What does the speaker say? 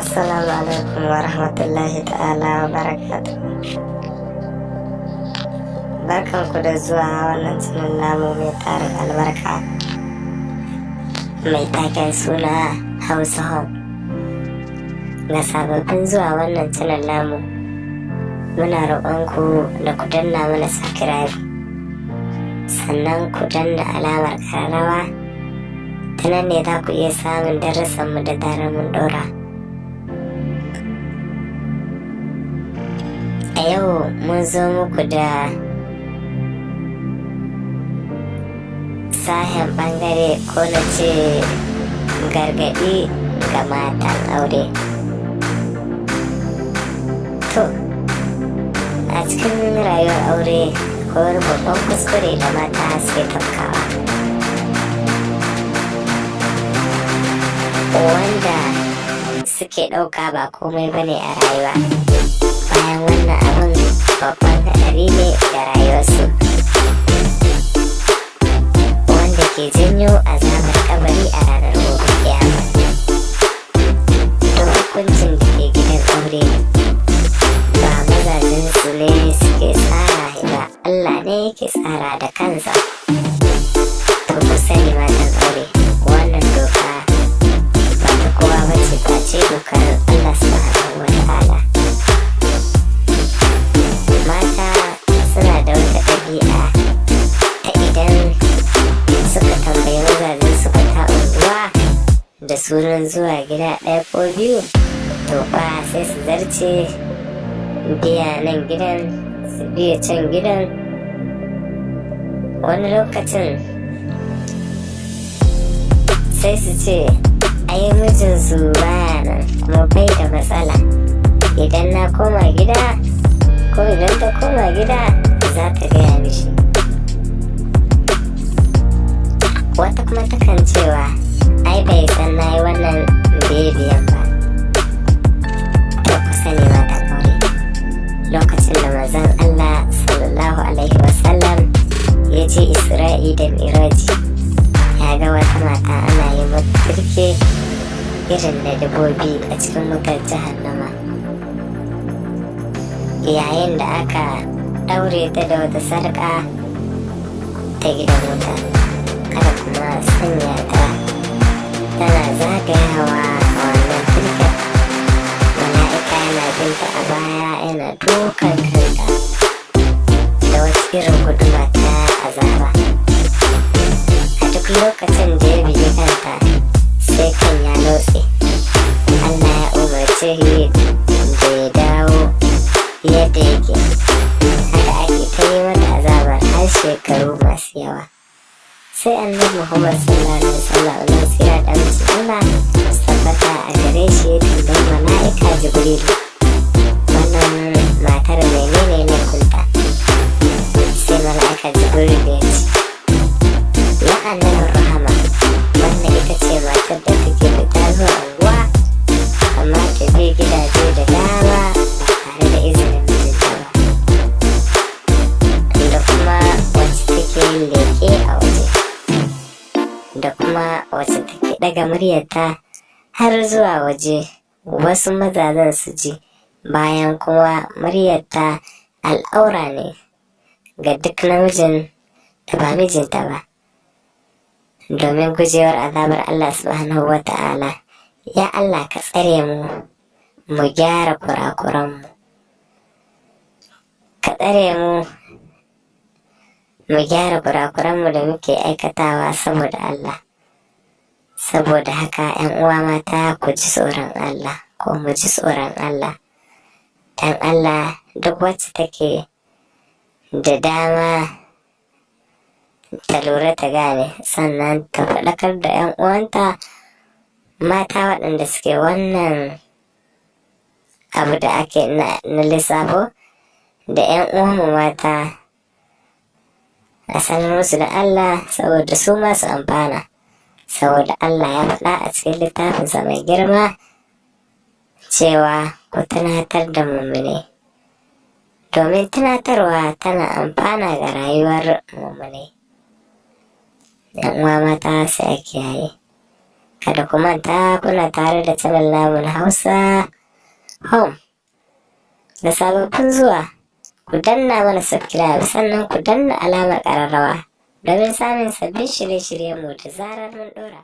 Assalamu alaikum wa rahmatullahi ta'ala wa barakatuh. Barkanku da zuwa wannan channel namu mai tarin albarka, mai taken suna Hausa Home. Ga sababbin zuwa wannan channel namu, muna roƙonku da ku danna mana subscribe, sannan ku danna alamar ƙararrawa, ta nan ne za ku iya samun darasanmu da zarar mun ɗora. A yau mun zo muku da sahen ɓangare, ko na ce gargaɗi ga matan aure. To, a cikin rayuwar aure ko wani babban kuskure da mata suke tafkawa, wanda suke ɗauka ba komai bane a rayuwa. Bayan wannan abin babban haɗari ne ga rayuwarsu, wanda ke janyo azabar kabari a ranar gobe kiyama. Don hukuncin da ke gidan aure ba mazajensu ne suke tsara ba, Allah ne yake tsara da kansa. To, ku sani matan aure, wannan doka ba ta kowa ba ce face dokar Allah Subhanahu wa Ta'ala. Mata suna da wata ɗabi'a ta idan suka tambayi mazajen su fita unguwa da sunan zuwa gida ɗaya ko biyu, to fa sai su zarce biya nan gidan, su biya can gidan. Wani lokacin sai su ce ai mijinsu baya nan kuma bai da matsala, idan na koma gida ko idan ta koma gida za ta gaya mishi. Wata kuma takan cewa ai bai san na yi wannan biye-biyen ba. To, ku sani matan aure, lokacin da manzon Allah Sallallahu Alaihi Wasallam ya je Isra'i da Miraji, ya ga wata mata ana yi mata turke irin na dabbobi a cikin wutar jahannama, yayin da aka ɗaure ta da wata sarƙa ta gidan wuta, aka kuma sanya ta tana zagayawa a wannan turken. Mala'ika yana binta a baya yana dukan kanta da wata irin guduma ta azaba. A duk lokacin da ya bugi kanta, sai kan ya lotse. Allah ya umarce shi da ya dawo yadda yake. Haka ake ta yi mata azabar har shekaru masu yawa. Sai Annabi Muhammad Sallallahu Alaihi Wasallam, Allah tsira da amincin Allah su tabbata a gare shi, ya tambayi Mala'ika Jibrilu, wannan matar menene laifinta? Sai Mala'ika Jibrilu ya ce, ya Annabin Rahama, wannan ita ce matar da take fita zuwa unguwa, amma ta bi gidaje da dama ba tare da izinin mijinta ba, da kuma wacce take yin leƙe a waje, da kuma wacce take ɗaga muryarta har zuwa waje wasu mazajen su ji, bayan kuma muryarta al'aura ne ga duk namijin da ba mijinta ba. Domin gujewar azabar Allah Subhanahu wa Ta'ala, ya Allah ka tsare mu, mu gyara kurakuranmu. Ka tsare mu, mu gyara kurakuranmu da muke aikatawa saboda Allah. Saboda haka, 'yan uwa mata, ku ji tsoron Allah, ko mu ji tsoron Allah. Dan Allah, duk wacce take da dama ta lura, ta gane, sannan ta faɗakar da 'yan uwanta mata waɗanda suke wannan abu da ake na lissafo, da 'yan uwanmu mata, a sanar musu da Allah saboda su masu amfana. Saboda Allah ya faɗa a cikin littafinsa mai girma cewa ku tunatar da mumune, domin tunatarwa tana amfana ga rayuwar mumune. Yan uwa mata, sai a kiyaye. Kada ku manta, kuna tare da channel namu na Hausa Home. Da sababbin zuwa, ku danna mana subscribe, sannan ku danna alamar ƙararrawa domin samun sabbin shirye-shiryenmu da zarar mun ɗora.